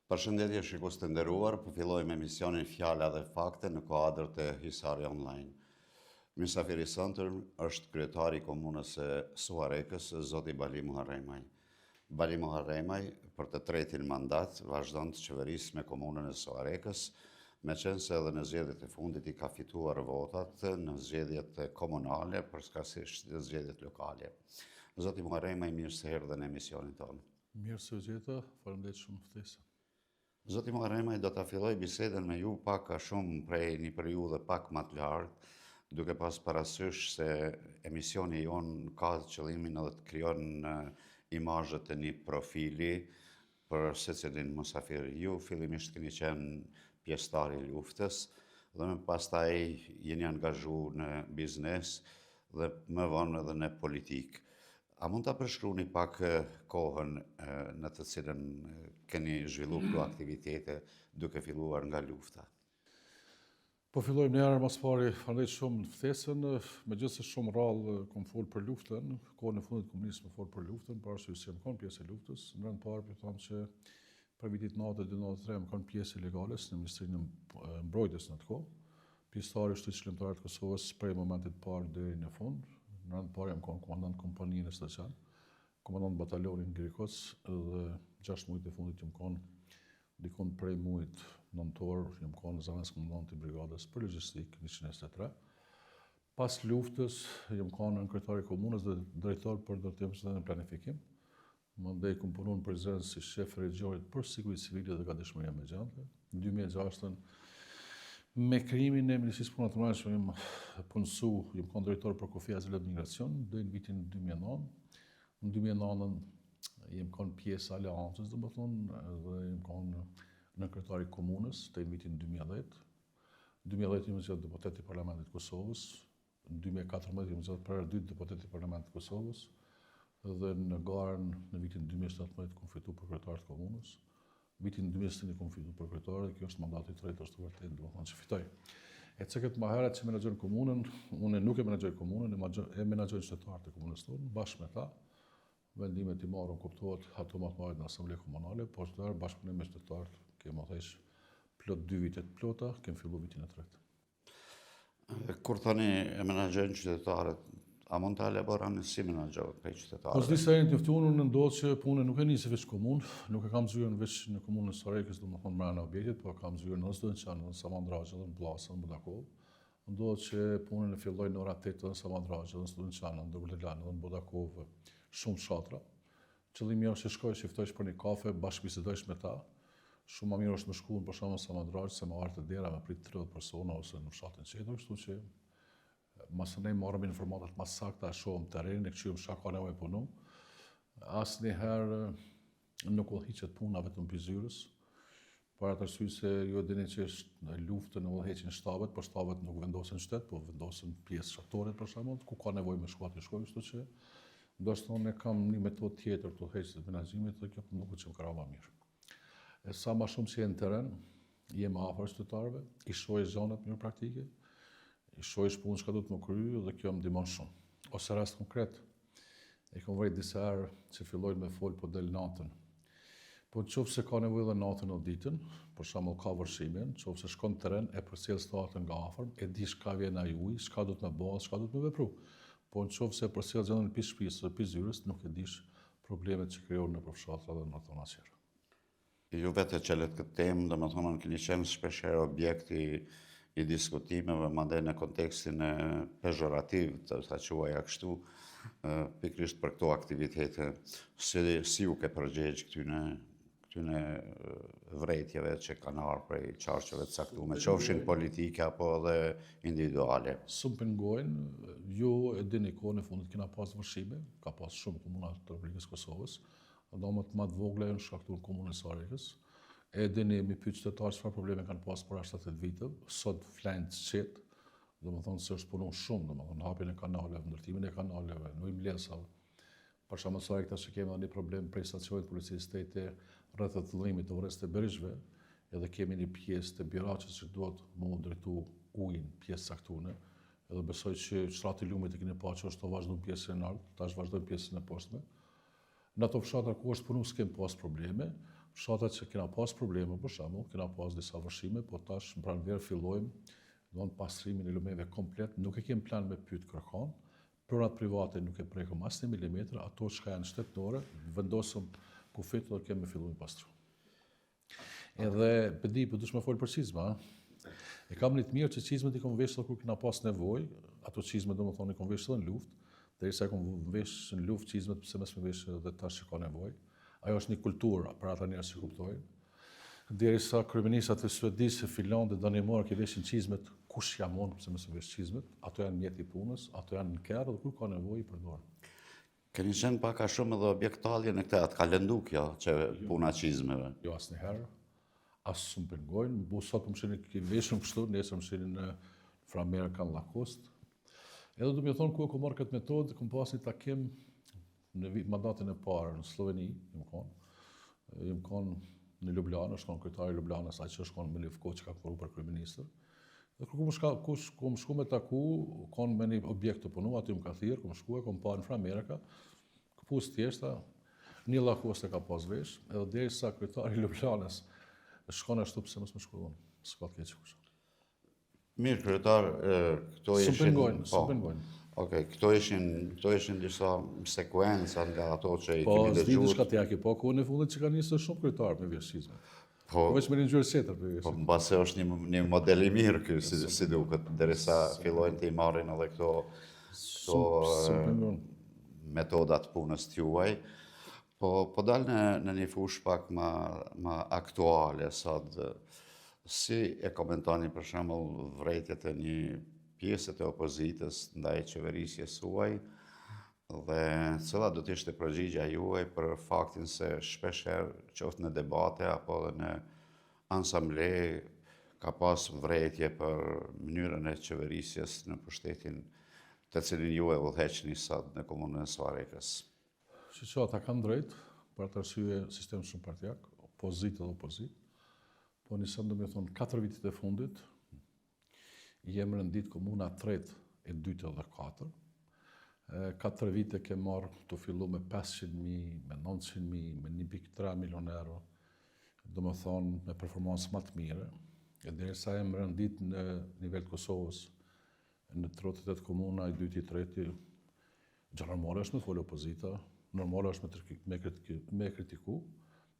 Përshëndetje shikues të nderuar, po fillojmë emisionin Fjala dhe Fakte në kuadër të Hisari Online. Mysafiri i sontëm është kryetari i komunës së Suharekës, zoti Bali Muharremaj. Bali Muharremaj për të tretin mandat vazhdon të qeverisë me komunën e Suharekës, meqenëse edhe në zgjedhjet e fundit i ka fituar votat në zgjedhjet komunale, përkatësisht në zgjedhjet lokale. Zoti Muharremaj, mirë se erdhe në emisionin tonë. Mirë se ju gjeta, faleminderit shumë për ftesën. Zoti Muharremaj, do ta filloj bisedën me ju pak a shumë prej një periudhe pak ma të largët, duke pas parasysh se emisioni jonë ka qëllimin edhe të krijon imazhet e një profili për secilin musafir. Ju fillimisht keni qenë pjesëtar i luftës dhe më pastaj jeni angazhu në biznes dhe më vonë edhe në politikë. A mund ta përshkruani pak kohën në të cilën keni zhvillu këto aktivitete duke filluar nga lufta? Po fillojmë njëherë ma s'pari, faleminderit shumë në ftesën, megjithëse shumë rrallë kom folë për luftën, kohën e fundit kom nisë me folë për luftën, për arsye se jam konë pjesë e luftës, në rend parë po tham që prej vitit 92 93 jam konë pjesë e legales në Ministrinë e Mbrojtjes në atë kohë, Pjesëtar i Ushtrisë Çlirimtare të Kosovës prej momentit të parë deri në fund. Në rend të parë jam konë komandant kompanie në Studeniçan, komandant batalioni në Grikoc dhe 6 muajt e fundit jam konë dikun prej muajit nëntor jam konë zëvendëskomandant i brigadës për logjistikë 123. Pas luftës jam konë nënkryetar i komunës dhe drejtor për ndërtim dhe planifikim. Mandej kom punu në Prizren si shef i regjionit për siguri civile dhe gatishmëri emergjente. Në 2006-ën, me krijimin e Ministrisë Punëve të Brendshme jam punësu, jam kon drejtor për kufi azil dhe migracion deri në vitin 2009. Në 2009-ën jam kon pjesë e aleancës, domethonë, dhe jam kon nënkryetar i komunës deri në vitin 2010. 2010 jam zgjedhë deputet i Parlamentit të Kosovës, Në 2014 jam zgjedhë për herë dytë deputet i Parlamentit të Kosovës dhe në garën në vitin 2017 kom fitu për kryetar të komunës. Vitin 2021 kom fitu për kryetar dhe kjo është mandati i tretë është vërtet, domethonë që fitoj. E cekët ma herët që menaxhon komunën, unë nuk e menaxhoj komunën, e menaxhojnë qytetarët e komunës tonë, bashkë me ta. Vendimet i marrim, kuptohet, ato ma të mëdha në asamble komunale, por çdo herë bashkëpunim me qytetarët, kemi udhëheq plot dy vite të plota, kemi fillu vitin e tretë. Kur thoni e menaxhojnë qytetarët, a mund ta elaboroni si menaxhohet prej qytetarëve? Po s'di sa jeni të njoftuar, unë ndodh që punën nuk e nisi veç komunë, nuk e kam zyrën veç në komunën e Suharekës, domethonë mrena objektit, po e kam zyrën në Studeniçan, në Samandragj, në Bllasë, në Budakovë. Ndodh që punën e filloj në ora 8 në Samandragj, në Studeniçan, në Dogërdelan, në Budakovë, shumë fshatra. Qëllimi është që shkoj që i ftojsh për një kafe, bashkëbisedojsh me ta. Shumë ma mirë është me shku në për shembull Samandragj se me ardhë te dera me prit 30 persona ose në fshatin tjetër, kështu që masanej marrim informatat ma sakta, shohim terrenin, e këqyrim çka ka nevojë punu. Asnjëherë nuk udhëhiqet puna vetëm prej zyrës, Për atë arsye se ju e dini që luftën e udhëheqin shtabet, por shtabet nuk vendosen në qytet, po vendosen pjesë fshatore për shembull, ku ka nevojë me shku aty shkojnë, kështu që ndoshta unë kam një metodë tjetër të udhëheqjes të menaxhimit dhe kjo po më duket që më ka ra ma mirë. E sa ma shumë që je në terren, je më afër qytetarëve, i shoh gjanat në mënyrë praktike, i shoh punën çka duhet me kry dhe kjo më ndihmon shumë. Ose rast konkret, E kom vrejt disa herë që fillojnë me fol po del natën. Po në qoftë se ka nevojë edhe natën o ditën, për shembull ka vërshime, në qoftë se shkon në terren e përcjell situatën nga afër, e di çka vjen ai ujë, çka duhet me bo, çka duhet me vepru. Po në qoftë se e përcjell gjendjen pi shtëpisë ose pi zyrës, nuk e dish problemet që krijohen nëpër fshatra dhe në rrethana tjera. Ju vetë e çelët këtë temë, domethënë keni qenë shpeshherë objekt i, i diskutimeve, mandej në kontekstin e pezhorativ, të ta quaja kështu, pikërisht për këto aktivitete, si, si u ke përgjegj këtyne, këtyne vërejtjeve që kanë ardhur prej qarqeve të caktume, qofshin politike apo edhe individuale. S'më pengojnë, ju e dini kohën e fundit kena pas vërshime, ka pas shumë komuna të Republikës Kosovës, Dëmet ma të vogla janë shkaktuar në komunën e Suharekës. E dini mi pyet qytetarët çfarë probleme kanë pas para 7-8 viteve, sot flejnë të qetë, domethonë se është punu shumë, domethonë hapjen e kanaleve, ndërtimin e kanaleve, në ujëmbledhësave. Për shembull, Suharekë tash kemi edhe një problem prej stacionit policisë shtete rreth rrotullimit të Vorrezit të Berishëve, edhe kemi një pjesë të Biraqës që duhet mu drejtu ujin pjesë caktune, edhe besoj që shtrati i lumit e keni pa që është tu vazhdu pjesën e lartë, tash vazhdojmë pjesën e poshtme. Në ato fshatra ku është punu s'kem pas probleme. Fshatat që kena pas probleme, për shembull, kena pas disa vërshime, po tash në pranverë fillojmë do të pastrimin e lumeve komplet, nuk e kem plan me pyet kërkon, pronat private nuk e prekum asnjë milimetër, ato çka janë shtetënore, vendosëm kufit dhe kemi fillu me pastru. Edhe, pe di, po dush me folë për çizma, a? E kam një të mirë që çizmet i kom veshë edhe kur kena pas nevojë, ato çizme do më thonë i kom veshë edhe në luftë, derisa i kom veshë në luftë çizmet, pse mos me veshë edhe tash që ka nevojë. Ajo është një kulturë për ata njerëz që kuptojnë. Derisa kryeministrat e Suedisë, Finlandës, Danimarkës i veshin çizmet, kush jam unë pse mos me vesh çizmet? Ato janë mjeti i punës, ato janë në kerr dhe kur ka nevojë i përdorim. Keni qenë pak a shumë edhe objekt tallje në këtë, a të ka lëndu kjo që jo, puna çizmeve? Jo, asnjëherë, as s'më pengojnë, bu sot po më shihni i veshun kështu, nesër më shihni në framerë kanë Lacoste. Edhe du me thonë, ku e kom marrë këtë metodë, kom pas një takim në vit mandatin e parë në Sloveni, jam konë, jam konë në Ljubljana, është konë kryetari i Ljubljanës, ai që është konë me Lefko që ka kërku për kryeministër. Dhe kur kum shka, kush, kum shku me taku, konë me një objekt të punu, aty më ka thirrë, kum shku e kom pa në framerka, këpucë thjeshta, një Lacoste ka pas vesh, edhe derisa kryetari i Ljubljanës shkon ashtu pse mos me shku unë, s'ka të keqe kush. Mirë, kryetar, këto ishin... S'më pengojnë, po. s'më pengojnë. Okej, këto ishin, këto ishin disa sekuenca nga ato që i po, kemi dëgjuar. Po, s'di diçka t'ja ke po kohën e fundit që ka nisur shumë kryetar me vesh çizme. Po, po veç me një ngjyrë tjetër po. Po mbase është një një model i mirë ky si si duket derisa fillojnë të i marrin edhe këto këto metoda të punës tuaj. Po po dal në në një fushë pak më më aktuale sot si e komentoni për shembull vërejtjet e një pjese të opozitës ndaj qeverisjes suaj dhe cila do të ishte përgjigja juaj për faktin se shpeshherë qoftë në debate apo edhe në asamble ka pas vërejtje për mënyrën e qeverisjes në pushtetin të cilin ju e udhëheqni sot në komunën e Suharekës. Shiqo, ata kanë drejt, për atë arsye sistem shumëpartiak, pozitë dhe opozitë, po nisëm do me thonë 4 vitet e fundit, Jem rendit komuna tretë, e dytë dhe katër. 4 vite ke marrë të fillu me 500.000, me 900.000, me 1.3 milion euro, do me thonë me performancë ma të mire, e derisa jem rendit në nivel të Kosovës, në 38 komuna, i dyti, i treti, Gjë normale është me folë opozita, normale është me, me, me kritiku,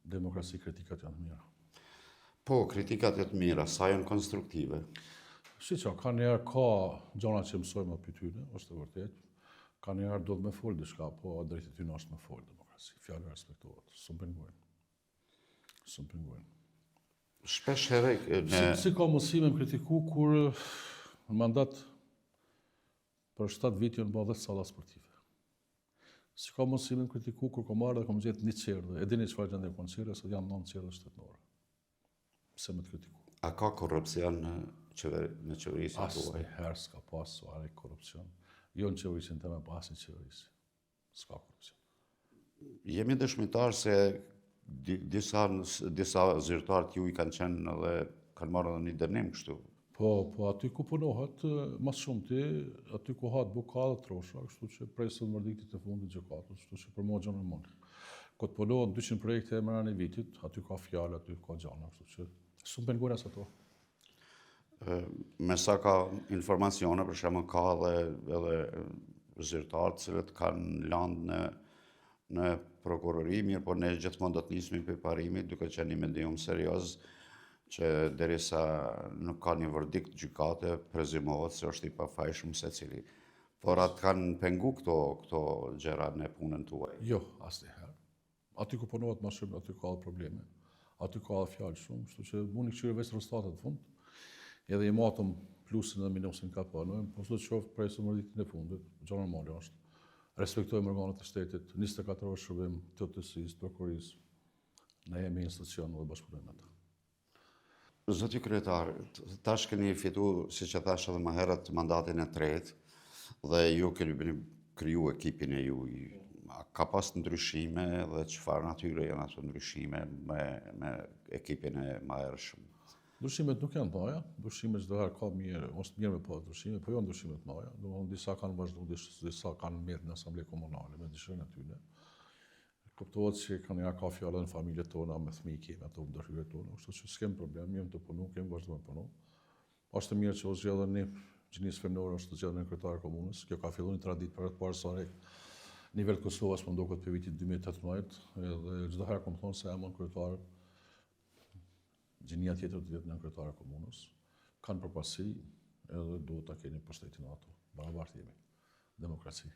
demokraci kritikat janë të mira. Po, kritikat janë të mira, sa janë konstruktive? Shiqo, ka njëherë ka gjona që mësojmë prej tyne, është e vërtet, ka njëherë duhet me folë diçka, po e drejtë e tyne është me folë demokraci, fjala respektohet, s'më pengojnë. S'më pengojnë. Shpesh herë në... Si, si ka mundësi me më kritiku kur në mandat Për 7 vite janë bërë 10 salla sportive. Si ka mundësi me më kritiku kur kom ardhë dhe kom gjetë një çerdhe. E dini çfarë gjendje kanë çerdhe, sot janë 9 çerdhe shtetnore. Pse me të kritiku? A ka korrupsion në qeveri, në qeverisjen tuaj? Asnjëherë s'ka pas Suharekë korrupsion. Jo në qeverisjen teme, po asnjë qeverisje. S'ka korrupsion. Jemi dëshmitar se disa, disa zyrtarë të juaj kanë qenë edhe kanë marrë edhe një dënim kështu. Po, po aty ku punohet, ma së shumti, aty ku hahet bukë ka dhe trosha, kështu që presim verdiktit e fundit gjykatës, kështu që për mua gjë normale. Ku të punohen 200 projekte mrena një vitit, aty ka fjalë, aty ka gjana, kështu që s'më pengojnë as ato. Me sa ka informacione, për shembull ka edhe edhe zyrtarë të cilët kanë landë në në prokurori, mirëpo ne gjithmonë do të nisemi prej parimit, duke qenë një medium serioz, që derisa nuk ka një verdikt gjykate, prezumohet se është i pafajshëm secili. Por a të kanë pengu këto, këto gjëra në punën tuaj? Jo, asnjëherë. Aty ku punohet më shumë, aty ka edhe probleme. Aty ka edhe fjalë shumë, kështu që mund të kqyr veç rezultatet në fund. Edhe i matëm plusin dhe minusin ka po, no, po sido qoftë presim verdiktin e fundit, gjë normale është. Respektojmë organet e shtetit, 24 orë shërbim të drejtësisë, prokurorisë. Ne jemi institucion dhe bashkëpunojmë me ta. Zoti kryetar, tash keni fitu, siç e thash edhe më herët, mandatin e tretë dhe ju keni kriju ekipin e juj. A ka pas ndryshime dhe çfarë natyre janë ato ndryshime me, me ekipin e mëhershëm? Ndryshimet nuk janë të mëdha, ndryshimet çdo herë ka mirë, është mirë me pas ndryshime, po jo ndryshime të mëdha. Domethënë disa kanë vazhduar, disa kanë mbetur në asamble komunale me dëshirën e tyre. Kuptohet që kanjëherë ka fjalë në familjet tona, me fëmijë kemi ato ndërhyrjet tona, kështu që s'kem problem, jem tu punu, kem vazhdu me punu. Është mirë që u zgjedhën një gjinisë femnore, është zgjedhën një kryetar e komunës. Kjo ka fillu një traditë për të parë sa nivel të Kosovës, më duket për vitit 2018, edhe çdo herë kom thonë se emën kryetar gjinia tjetër të jetë nënkryetar e komunës, kanë përparësi edhe duhet ta keni pushtetin ato. Barabartë jemi. Demokraci.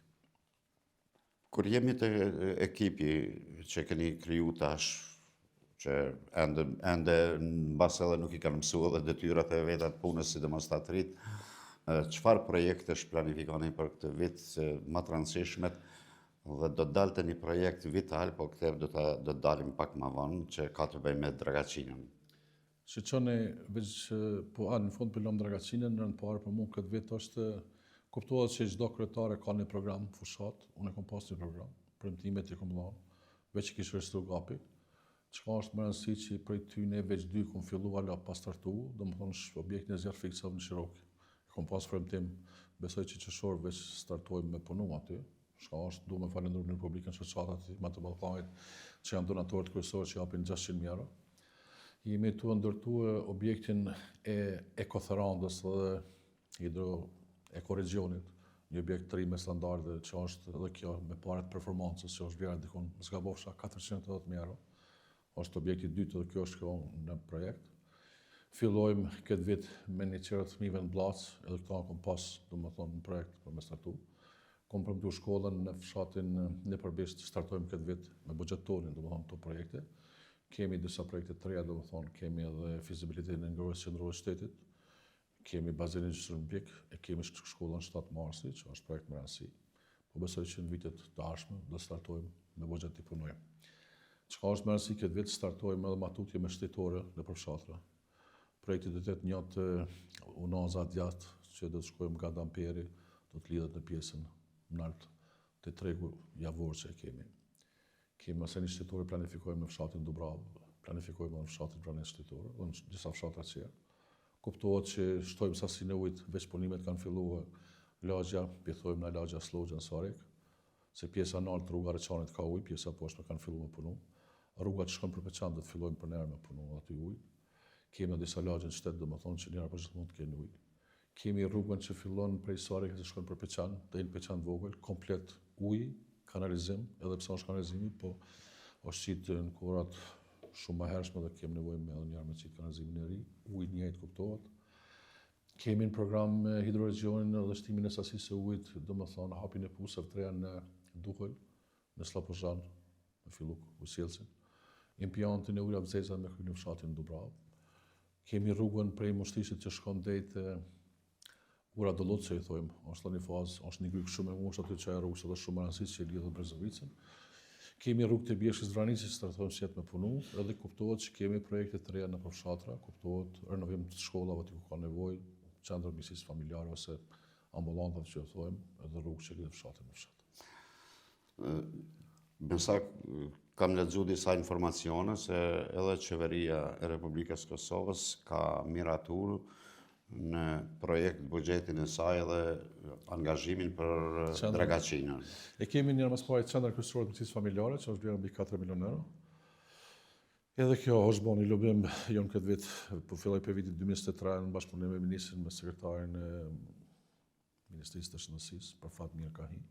Kur jemi te ekipi që keni kriju tash, që ende, ende mbase edhe nuk i kanë mësu edhe detyrat e veta të punës, sidomos të ritë, çfarë projektesh planifikoni për këtë vit më të rëndësishmet dhe do të dalë te një projekt vital, po këtë do të do të dalim pak më vonë, që ka të bëjë me Dragaçinën. Shiqoni, veç po a, në fund për lëmë Dragaçinën, në rënd parë për mu këtë vit është, kuptohet që çdo kryetar e ka një program fushat, unë e kom pas një program, premtimet i kom dhanë, veç i kish restu gapi, çka është më rëndësi që prej tyne veç dy kom fillu ala pa startu, domethonë objektin e zjarrfikësave në Shiroki. E kom pas premtim, besoj që qershor veç startojmë me punu aty, çka është, du me falendru në Republikën Shoqatat e të Ballkanit, që janë donatorët kryesorë që japin 600.000 euro. Jemi tu ndërtu objektin e Ekotherandes dhe hidro ekoregionit, një objekt të ri me standarde që është edhe kjo me paret performancës që është vlera dikun, s'gabofsha 480.000 euro. Është objekti i dytë dhe kjo është kjo në projekt. Fillojmë këtë vit me një qendër të fëmijëve në Bllacë, edhe këta kom pas, domethonë, në projekt për me startu. Kom premtu shkollën në fshatin në Përbisht, startojmë këtë vit me buxhet tonin, domethonë, këto projekte. Kemi disa projekte të reja, domethonë, kemi edhe fizibilitetin e ngrohjes qendrore të shtetit, kemi bazenin olimpik, e kemi shkollën 7 Marsi, që është projekt me rëndësi. Po besoj që në vitet të ardhshme do startojmë me buxhet të punojmë. Çka është me rëndësi këtë vit, startojmë edhe ma tutje me shtetore nëpër fshatra. Projekti do të jetë një të unaza djathtë që do të shkojmë nga Damperi, do të lidhet në pjesën nalt të tregu javor që e kemi. Kemi ose një shtetore planifikojmë në fshatin Dubravë, planifikojmë në fshatin Vranes shtetore, dhe në disa fshatra tjera. Kuptohet që shtojmë sasinë e ujit, veç punimet kanë filluar, lagja, po thojmë në lagja Slogja në Suharekë, se pjesa nalt rruga Reçanit ka ujë, pjesa poshtme kanë filluar me punu. Rruga që shkon për Peqan do të fillojmë për njerë me punu aty ujë. Kemi disa lagje në qytet, domethonë që njëra për gjithmonë të kenë ujë. Kemi rrugën që fillon prej Suharekës e shkon për Peqan, deri në Peqan të vogël, komplet ujë, kanalizim, edhe pse është kanalizimi, po është qitë në kohërat shumë më hershme dhe kemi nevojë me edhe njëherë me qitë kanalizimin e ri, ujë njëjtë kuptohet. Kemi në program hidroregionin dhe shtimin e sasisë së ujit, domethonë hapin e puseve të reja në Duhël, në Sllapozhan, me fillu ujësjellësin, impiantin e ujërave të zeza me kry në fshatin Dubravë. Kemi rrugën prej Mushtishit që shkon deri te Ura Dolluc që i thojmë, është në një fazë, është një grykë shumë e ngushtë aty që ajo rrugë sot është shumë e rëndësishme që lidhet me Brezovicën. Kemi rrugë të Bjeshkës Vranicës që startojmë sot me punu, edhe kuptohet që kemi projekte të reja nëpër fshatra, kuptohet renovim të shkollave aty ku ka nevojë, qendra mjekësisë familjare ose ambulantave që i thojmë, edhe rrugë që lidhet fshatin me fshat. Me sa kam lexu disa informacione se edhe qeveria e Republikës Kosovës ka miratur në projekt buxhetin e saj edhe angazhimin për Dragaçinën. E kemi një mas pari qendra kryesore të mjekësisë familjare, që është vlera mbi 4 milion euro. Edhe kjo është bo një lobim jonë këtë vit, po filloi për vitit 2023 në bashkëpunim me ministrin, me sekretarin e Ministrisë të Shëndetësisë, për fat mirë ka hi.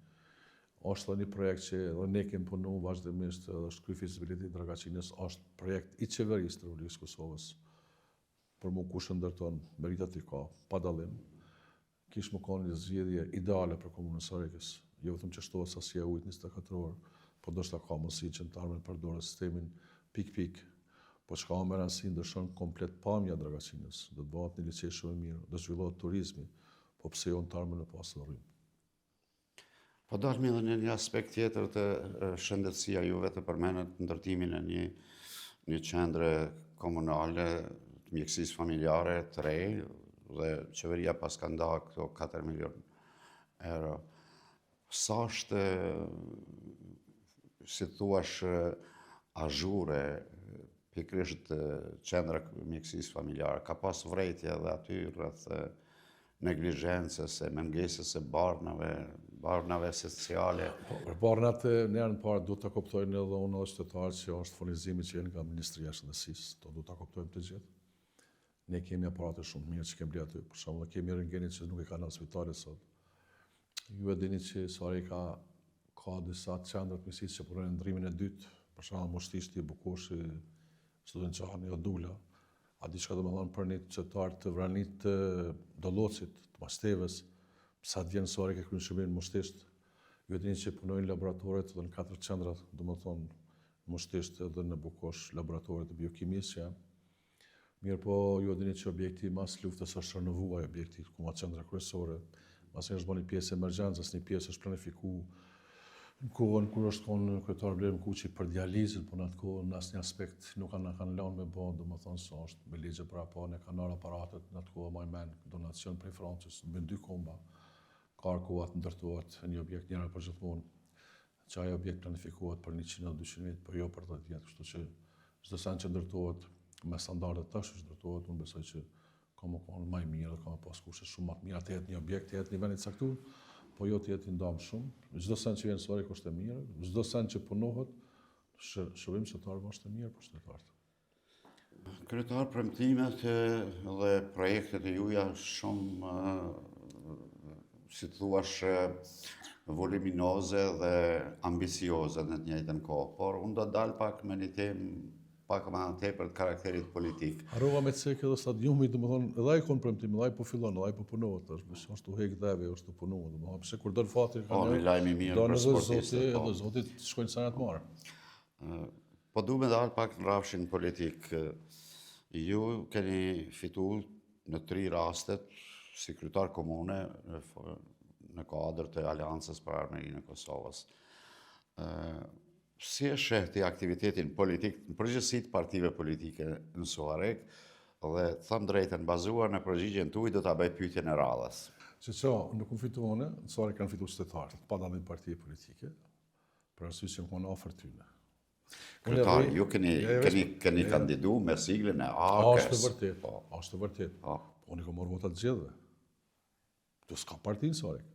Është edhe një projekt që edhe ne kemi punu vazhdimisht, edhe është ky fizibiliteti i Dragaçinës, është projekt i qeverisë të Republikës së Kosovës. Për mu kush e ndërton, meritat i ka, pa dallim. Kish me konë një zgjidhje ideale për komunën e Suharekës, jo vetëm që shtohet sasia e ujit 24 orë, po ndoshta ka mundësi që në të ardhmen përdoret sistemin pikë-pikë, po çka më me rëndësi ndryshon komplet pamja e Dragaçinës, do të bëhet një liqe shumë e mirë, do të zhvillohet turizmi, Po pse jo në të ardhmen me pasë edhe rrymë. Po dalmi edhe në një aspekt tjetër të shëndetësia, ju vetë përmenët ndërtimin e një, një qendre komunale të mjekësisë familjare të re dhe qeveria paska nda këto 4 milion euro. Sa është, si thuash, azhure pikërisht qendra e mjekësisë familjare? Ka pas vrejtje edhe aty rreth neglizhencës e mungesës së barnave. barnave esenciale. Po, për barnat në herën parë duhet ta kuptojnë edhe unë edhe qytetarët që është furnizimi që vjen nga Ministria e Shëndetësisë, to duhet ta kuptojmë të gjithë. Ne kemi aparate shumë të mirë që kemi aty, për shembull kemi rëntgenin që nuk e kanë në spitale sot. Ju e dini që Suhareka ka disa qendra të mjekësisë që punojnë në ndrimin e dytë, për shembull Mushtishti, Bukoshi, Studençani, Dula. A di çka do me thonë për një qytetar të Vranit të Dollocit, të Mastevës, sa të vjen në Suharekë e kryen shërbimin në Mushtisht. Ju e dini që punojnë laboratoret edhe në katër qendrat, do me thonë në Mushtisht edhe në Bukosh, laboratoret e biokimisë që janë. Mirëpo, ju e dini që objekti mas luftës është renovu, ai objekti ku ma qendra kryesore, mas është bo një pjesë e emergjencës, një pjesë është planifiku në kohën kur është konë kryetar Blerim Kuçi për dializën, po në atë kohë në asnjë aspekt nuk kanë na kanë lënë me bo, domethonë se është me ligje prapa, ne kanë ardhë aparatet në atë kohë maj men, donacion prej Francës, me dy komba, ka ardhë koha të ndërtohet një objekt njëherë për gjithmonë. që ai objekt planifikohet për 100 edhe 200 vjet, po jo për 10 vjet, kështu që çdo send që ndërtohet me standarde tash që ndërtohet, unë besoj që ka me konë ma i mirë dhe ka me pas kushte shumë ma të mira, të jetë një objekt, të jetë një vend i caktuar, po jo të jetë i ndamë shumë. Çdo send që vjen në Suharekë është e mirë, çdo send që punohet, shërbim qytetarëve është e mirë për qytetarët. Kryetar, premtimet dhe projektet e juja shumë, si të thuash, voluminoze dhe ambicioze në të njëjtën kohë, por unë do të dal pak me një temë pak më tepër të karakterit politik. Harrova me cekë edhe stadiumi, domethonë, edhe ai konë premtim, edhe ai po fillon, edhe ai po punohet, tash, besoj është tu hek dheu, është tu punu, domethonë, pse kur don fati, ka po, një, lajm i mirë për sportistët, po. Edhe zoti, shkojnë senet marë. Po du me dalë pak në rrafshin politik. Ju keni fitu në tri rastet si kryetar komune në kuadër të Aleancës për Ardhmërinë e Kosovës. Si e sheh ti aktivitetin politik në përgjithësi të partive politike në Suharekë dhe të them drejtën, bazuar në përgjigjen tuaj do ta bëj pyetjen e radhës. Që që, nuk kom fitu unë, në Suharekë kanë fitu qytetarët, pa dallim partie politike, Për arsye që jam konë afër tyne. Kryetar, ju keni, keni, keni kandidu me siglën e AAK-s. Është e vërtet, po. Është e vërtet. Po. Po unë i kom marrë votat të gjithëve. Këtu s'ka parti në Suharekë.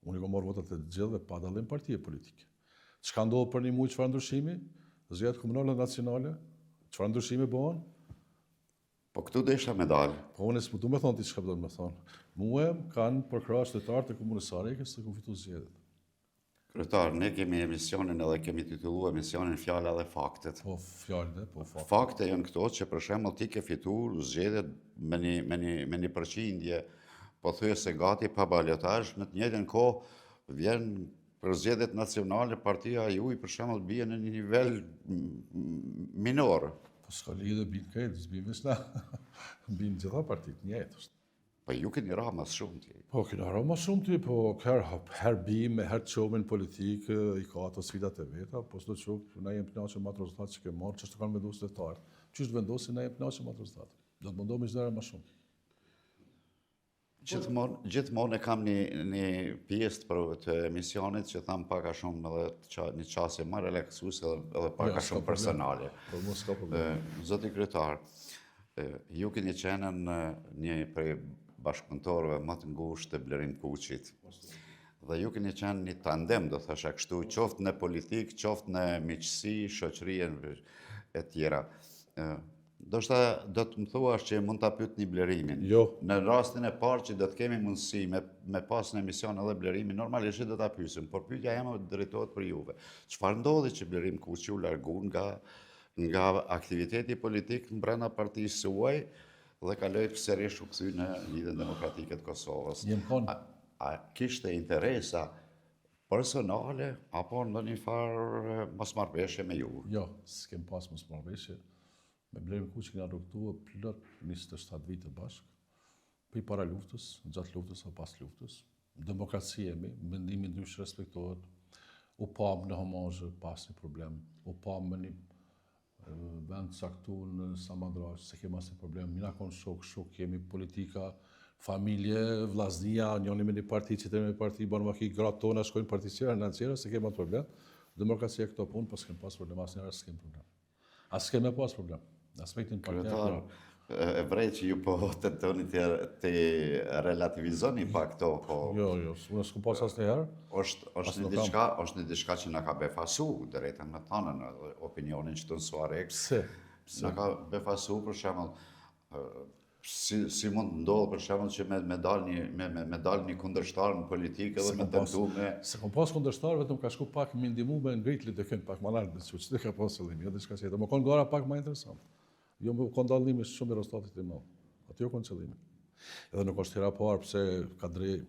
Unë i kom marrë votat të gjithëve pa dallim partie politike. Çka ndodh për një muj, çfarë ndryshimi? Zgjedhjet komunale nacionale, çfarë ndryshimi bëhen? Po këtu desha me dalë. Po unë s'po du me thonë ti çka do me thonë. Mue më kanë përkrah qytetarët e komunës Suharekës se kom fitu zgjedhjet. Kryetar, ne kemi emisionin edhe kemi titullu emisionin Fjala dhe Faktet. Po, fjalë dhe, po, fakte. Fakte janë këto që për shembull ti ke fitu zgjedhjet me një, me një, me një përqindje, pothuajse gati pa balotazh, në të njëjtën kohë vjen për zgjedhjet nacionale, partia juaj për shembull bie në një nivel minor. Po s'ka lidhje, binë krejt, s'binë veç na. Binë gjitha partitë, njëjtë është. Po ju keni ra ma shumti. Po, kena ra ma shumti, po her, her bim, her çohemi në politikë, i ka ato sfidat e veta, po sido qoftë, na jem t'knaqun me atë rezultat që kem marrë, qashtu kanë vendosë qytetarët. Qysh të vendosin, na jem t'knaqun me atë rezultat. Do të mundohemi çdo herë ma shumë. Gjithmonë, gjithmonë e kam një, një pjesë të, të emisionit që tham pak a shumë edhe qa, një qasje më relaksuese edhe, edhe pak a shumë personale. Po mos ka problem. Zoti kryetar, Ju keni qenë një prej bashkëpunëtorëve më të ngushtë të Blerim Kuçit. Dhe ju keni qenë një tandem, do thosha kështu, qoftë në politikë, qoftë në miqësi, shoqëri e tjera. Ndoshta do të më thuash që mund ta pyetni Blerimin. Jo. Në rastin e parë që do të kemi mundësi me, me pas në emision edhe Blerimin, normalisht do ta pyesim, por pyetja jeme drejtohet për juve. Çfarë ndodhi që Blerim Kuçi u largu nga nga aktiviteti politik brenda partisë suaj dhe kaloi sërish u kthy në Lidhjen Demokratike të Kosovës. A, a kishte interesa personale apo ndonjë farë mosmarrëveshje me ju? Jo, s'kem pas mosmarrëveshje. Me Blerim Kuçin kena rrugëtu plot 27 vite bashkë. Prej para luftës, gjatë luftës apo pas luftës. Demokraci jemi, mendimi ndryshe respektohet. U pamë në homazhe, pa asnjë problem. U pamë në një vend të caktuar në Samandraq, s'e kemi asnjë problem. Jena konë shok, shok jemi politika, familje, vllaznia, njëni me një parti, tjetri me një parti, bën vaki gratë tona shkojnë parti tjera, në tjera, s'e kemi atë problem. Demokracia këto punë, po s'kem pas problem asnjëherë, s'kem problem. As s'kem me pas problem. Në aspektin partiak. E vrej që ju po tentoni të të relativizoni pak këto, po Jo, jo, unë s'kum pas asnjëherë. Është është një diçka, është një diçka që na ka befasu, drejtën me thënë në opinionin që të në Suharekë. Pse? Pse? Na ka befasu për shembull si si mund të ndodhë për shembull që me me dal një me me, me dal një kundërshtar në politikë edhe me tentu me S'e kom pas kundërshtar, vetëm ka shku pak me ndihmu me ngrit LDK-n pak më lart, diçka që ka pas qëllimi, jo diçka tjetër. Me kon gara pak më interesant. Jo me kon dallimi shumë i Rostatit i madh. Aty jo kon qëllimi. Edhe nuk është hera parë pse Kadri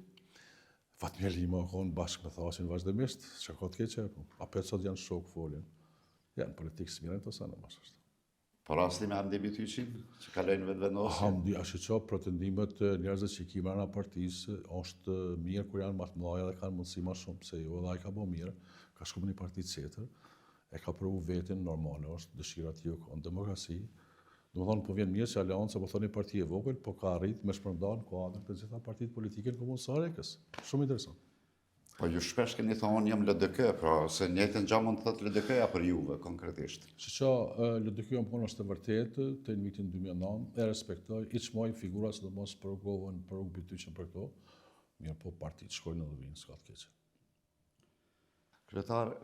Fatmir Lima kon bashkë me Thaçin vazhdimisht, çka ka të keqe, po apet sot janë shokë folin. Janë politikë s'mirren këto sene mas është. Po rasti me Hamdi Bytyqin, që kaloi në Vetëvendosje? Hamdi, a shiqo, pretendimet e njerëzve që i ki mrena partisë, është mirë kur janë ma të mëdha dhe kanë mundësi ma shumë, pse jo, edhe ai ka bo mirë, ka shku në një parti tjetër, e ka provu veten, normale është, dëshira e tij u kon, demokraci, domethonë po vjen mirë që Aleanca po thonë një parti e vogël, po ka arrit me shpërnda në kuadër të gjitha partitë politike në komunë Suharekës. Shumë interesant. Po ju shpesh keni thonë unë jam LDK, pra se njëjtën gjë mund të thotë LDK-ja për juve konkretisht. Shiqo, LDK jam konë është e vërtetë, te në vitin 2009, e respektoj, i çmoj figura sidomos për Rugovën, për Ukë Bytyqin për këto, mirëpo partitë shkojnë edhe vinë, s'ka të keqe. Kryetar,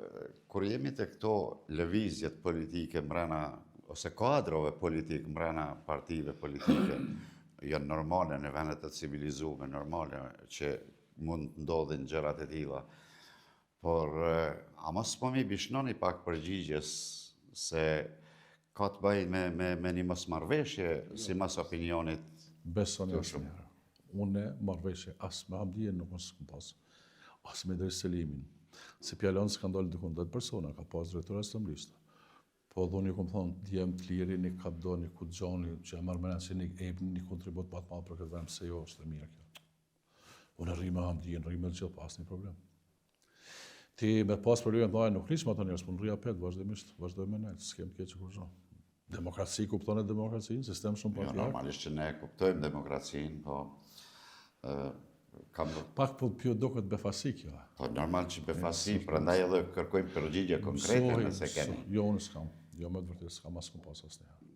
kur jemi te këto lëvizjet politike mrena, ose kuadrove politik mrena partive politike, janë normale në vendet e civilizume, normale që mund të ndodhin gjërat e tilla. Por, a mos po m'i bishtoni pak përgjigjes se ka të bëjë me, me, me një mosmarrëveshje, simas opinionit Besoni asnjëherë. Unë marrëveshje as me Hamdijen nuk mos kom pas, as me Idriz Selimin. Se pi Aleancës kanë dalë dikun 10 persona, ka pas drejtor asamblista. Po dhe unë ju kom thonë, djem të lirë jeni ka doni, ku të gjoni, që e marrë mena që një e një kontribut ma të madh për këtë vend, se jo, është e mirë kjo. Unë rri me Hamdijen, rri me të gjithë, pa asnjë problem. Ti me pas probleme të mëdha nuk rrish me ato njerëz, po rri apet vazhdimisht, vazhdoj me nejt, s'kem të keqe kurrgjë. Demokraci kupton e demokracinë, sistem shumë jo, partiak. Jo, normalisht që ne kuptojmë demokracinë, po ë kam pak po p'ju duket befasi kjo. Po normal që befasi, prandaj edhe kërkojmë përgjigje konkrete nëse keni. Jo, unë s'kam. Jo, me të vërtetë s'kam as kom pas asnjëherë.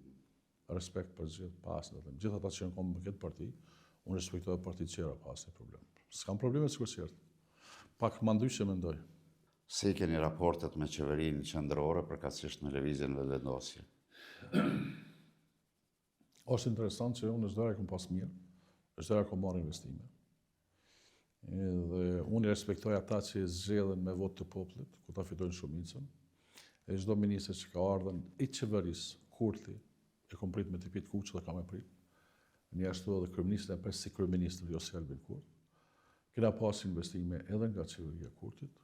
Respekt për gjithë, pa asnjë dallim. Gjithë ata që janë konë në këtë parti, unë respektoj edhe partitë tjera, pa asnjë problem. S'kam probleme sikur tjerët. Pak ma ndryshe mendoj. Si i keni raportet me qeverinë qendrore, përkatësisht me Lëvizjen Vetëvendosje? Është interesant që unë çdo herë kom pas mirë, çdo herë kom marrë investime. Edhe unë i respektoj ata që zgjedhin me votë të popullit, ku ta fitojnë shumicën. E çdo ministër që ka ardhur i qeverisë Kurti, e kom prit me tepih t'kuq dhe kam e prit. Njashtu edhe kryeministrin e pres si kryeministër, jo si Albin Kurti. Kena pas investime edhe nga qeveria Kurtit.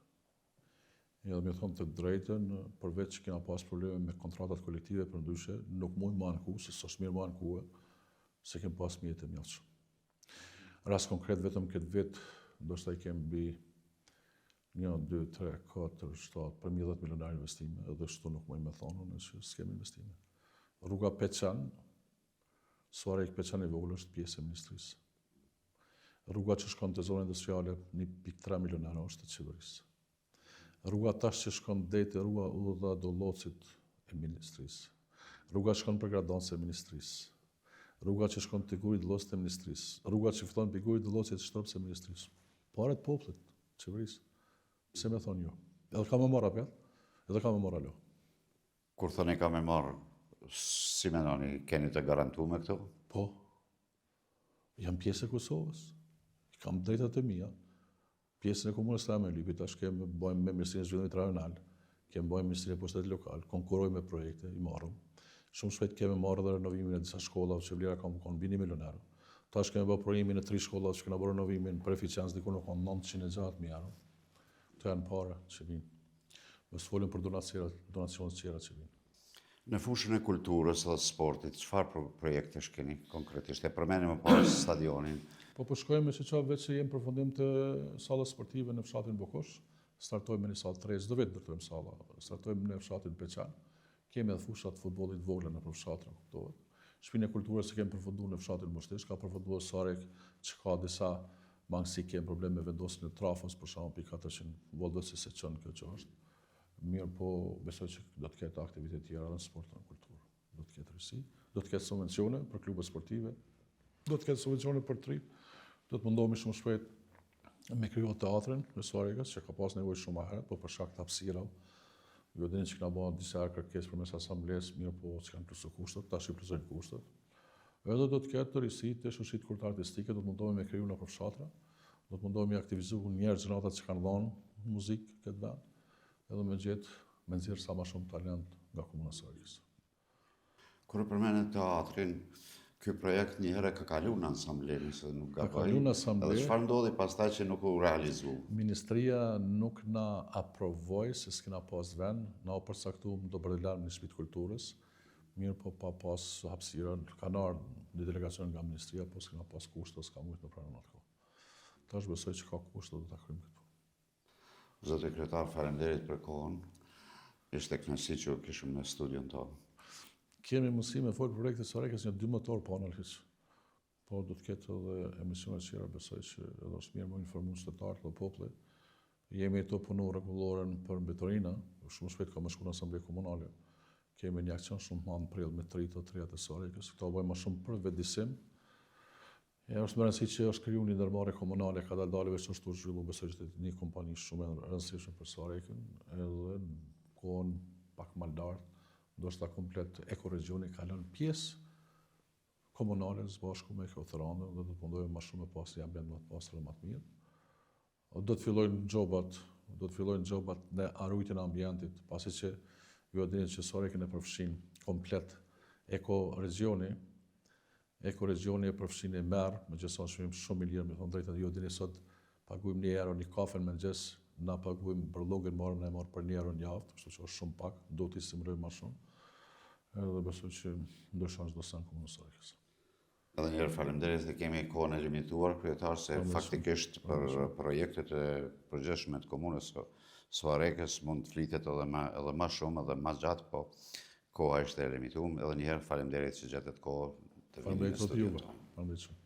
Edhe me thonë të drejtën, përveç që kena pas probleme me kontratat kolektive përndryshe, nuk mund me anku, se s'është mirë me anku, se kem pas mjete mjaftshëm. Rast konkret vetëm këtë vit, ndoshta i kem mbi 1, 2, 3, 4, 7, përmi 10 milion euro investime, edhe shtu nuk muj me thonë, unë që s'kem investime. Rruga Peqan, Suharekë Peqan i vogël është pjesë e ministrisë. Rruga që shkon te zona industriale 1.3 milion euro është e qeverisë. Rruga tash që shkon deri te rruga Udha e Dollocit e ministrisë. Rruga që shkon për Gradance e ministrisë. Rruga që shkon te Guri i Dollocit e ministrisë. Rruga që fillon prej Guri i Dollocit Shtërpcë e ministrisë. Pare të popullit, qeverisë. Pse me thonë jo? Edhe ka me marrë apet, edhe ka me marrë alo. Kur thoni ka me marrë, si mendoni, keni të garantume këto? Po. Jam pjesë e Kosovës. Kam drejtat e mia. Pjesën e komunës së Lypit, tash kemi bëjmë me Ministrinë e Zhvillimit Rajonal, kemi bëjmë me Ministrinë e Pushtetit Lokal, konkurrojmë me projekte, i marrëm. Shumë shpejt kemi marrë edhe renovimin e disa shkollave që vlera ka me konë mbi 1 milion euro. Tash kemi bërë provimin e tri shkollave që kena bërë renovimin për eficiencë diku në konë 960.000 euro. Këto janë pare që vinë. Mos folim për donacionet, donacionet tjera që vinë. Në fushën e kulturës dhe sportit, çfarë projektesh keni konkretisht? E përmeni më parë stadionin. Po po shkojmë me që veç që jemi në përfundim të sallës sportive në fshatin Bokosh, startojmë me një sallë të re, çdo vit ndërtojmë salla, startojmë në fshatin Peqan, kemi edhe fushat e futbollit vogla nëpër fshatra, kuptohet. Shpinë e kulturës e kemi përfunduar në fshatin Mushtisht, ka përfunduar Suharekë që ka disa mangësi, kemi problem me vendosjen e trafos, për shembull, pi 400 voltëve se s'e çon kjo që është. Mirëpo, besoj që do të ketë aktivitete tjera edhe në sport dhe në kulturë. Do të ketë risi. Do të ketë subvencione për klube sportive, do të ketë subvencione për të rinjtë, do të mundohemi shumë shpejt me kriju teatrin në Suharekës, që ka pas nevojë shumë ma herët, po për shkak të hapësirave, ju e dini që kena bërë disa herë kërkesë përmes asamblesë, mirëpo s'kanë plotësu kushtet, tash i plotësojnë kushtet. Edhe do të ketë risi të shoqëritë kulturore artistike, do të mundohemi me kriju nëpër fshatra, do të mundohemi me aktivizu njerëz gjeneratat që kanë dhënë muzikë këtë vend, edhe me gjetë, me nxjerrë sa ma shumë talent nga komuna e Suharekës. Kur e përmende teatrin, ky projekt një herë ka kalu në asamble, nëse nuk gaboj. Ka kalu në asamble. Edhe çfarë ndodhi pastaj që nuk u realizu? Ministria nuk na aprovoi se s'kena pas vend, na u përcaktu në Dobërdilan në shtëpi të kulturës, mirëpo pa pas hapësirën, kanë ardhë një delegacion nga ministria, po s'kena pas kushte, s'ka mujtë me pranu në atë kohë. Tash besoj që ka kushte do ta kryjmë këtë punë. Zoti kryetar, faleminderit për kohën. Ishte kënaqësi që ju kishim në studion tonë. Kemi mundësi me folë për projekte Suharekës një 12 orë pa nalë hiç. Po do të ketë edhe emisione tjera, besoj që edhe është mirë me informu qytetarët dhe populli. Jemi tu punu rregulloren për mbeturina, shumë shpejt ka me shku në asamble komunale. Kemi një aksion shumë të madh në prill me të rinjtë e të rejat e Suharekës. Këto bëjmë më shumë për vetëdisim. E është me rëndësi që është kriju një ndërmarrje komunale kadal dale veç është tu zhvillu, besoj që një kompani shumë e rëndësishme për Suharekën, edhe në kohën pak më lartë, ndoshta komplet ekoregjioni kalon pjesë komunale së bashku me Ekotheranën dhe do të mundohemi më shumë me pas një ambient më të pastër dhe më të mirë. Do të fillojnë gjobat, do të fillojnë gjobat në arujtjen e ambientit, pasi që ju e dini që Suharekën e përfshin komplet ekoregjioni, ekoregjioni e përfshin e merr, me gjithë çmim shumë i lirë, me thonë drejtën, ju e dini sot paguajmë 1 euro një kafe në mëngjes, na paguajmë bërllogën marrim ne marr për 1 euro në javë, kështu që është shumë pak, do t'i stimulojmë më shumë. Edhe besoj që ndryshon çdo sen komunës Suharekës. Edhe një herë faleminderit se kemi kohën e limituar, kryetar, se faktikisht për projektet e përgjithshme të komunës së Suharekës mund të flitet edhe më edhe më shumë edhe më gjatë, po koha ishte e limituar. Edhe një herë faleminderit që gjetët kohë të vini në studion tonë. Faleminderit shumë.